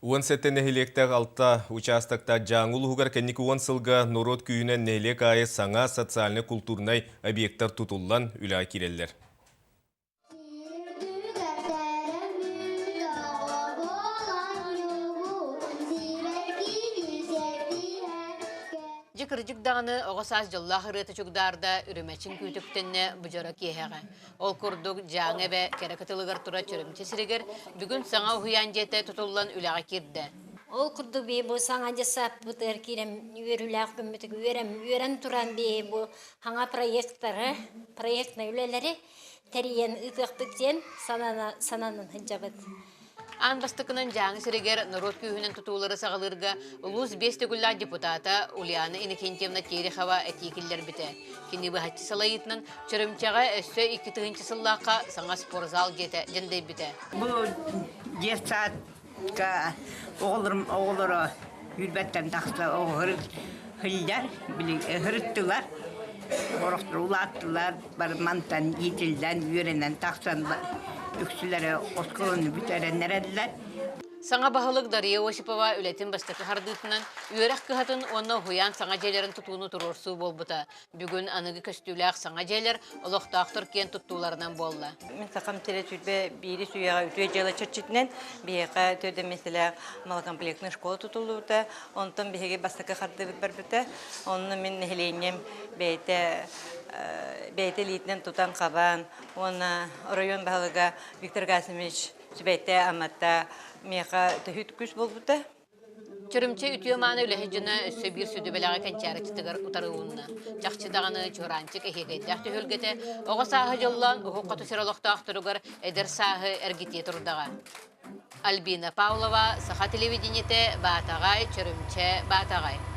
17 нэһилиэктээх алта учаастактаах Дьааҥы улууһугар кэнники уон сылга норуот күүһүнэн нэһилиэк аайы саҥа социальнай-култуурунай объектар тутуллан үлэҕэ киирэллэр. Дьэ кырдьык даҕаны оҕо саас дьоллоох ырыата чугдаарда үрүмэчин күүтүктэннэ бу дьоро киэһэҕэ. Ол курдук Дьааҥы эбэ кэрэ кытылыгар турар Чөрөмчө сиригэр бүгүн саҥа уһуйаан дьиэтэ тутуллан үлэҕэ киирдэ. Ол курдук бии бу саҥа дьыссааппытыгар киирэн үөрүүлээх күммүтүг үөрэн үөрэн туран бии бу саҥа проекттары проектнай үлэлэри тэрийэн ыытыахпыт диэн санана сананан сылдьабыт. Аан бастакынан Дьааҥы сиригэр норуот күүһүнэн тутуулары саҕалыырга улуус биэс төгүллээх депутата Ульяна Иннокентьевна Терехова этии киллэрбитэ. Кини быһаччы салайыытынан Чөрөмчөҕө өссө 2000 сыллаахха саҥа спортзал дьиэтэ дьэндэйбитэ. Бу детсадка оҕолорум оҕолоро үүрбэттэн тахса оҕо сылдьар, били ыһырыттылар, орохтор улааттылар, бары мантан иитиллэн, үөрэнэн тахсан үксүлэрэ оскуоланы бүтэрэн эрэллэр. Саҥа баһылык Дария Осипова үлэтин бастакы хардыытынан үөрэх кыһатын уонна уһуйаан саҥа дьиэлэрин тутууну туруорсуу буолбута. Бүгүн аныгы көстүүлээх саҥа дьиэлэр олохтоохтор киэн туттууларынан буолла. Мин сахам сирэ сүүрбэ биирис үйэҕэ үтүө дьыала чэрчитинэн биһиэхэ төрдө миэстэлээх малокомплектная школа тутуллубута. Онтон биһиги бастакы хардыыбыт барбыта. Онно мин нэһилиэнньэм бэйэтэ бэйэтэ илиитинэн тутан-хабан уонна оройуон баһылыга Виктор Гасимович сүбэтэ-амата миэхэ төһүү күүс буолбута. Чөрүмчэ үтүө-мааны үлэһит дьоно өссө биир сүдү бэлэҕи кэнчээриччитигэр утары уунна. Чахчы даҕаны чуораанчык эһиэкэйдээх түһүлгэтэ оҕо сааһы дьоллоон уһук хоту сир олохтоохторугар эдэр сааһы эргитиэ турдаҕа. Альбина Павлова, Саха телевидениетэ, Баатаҕай, Чөрүмчэ, Баатаҕай.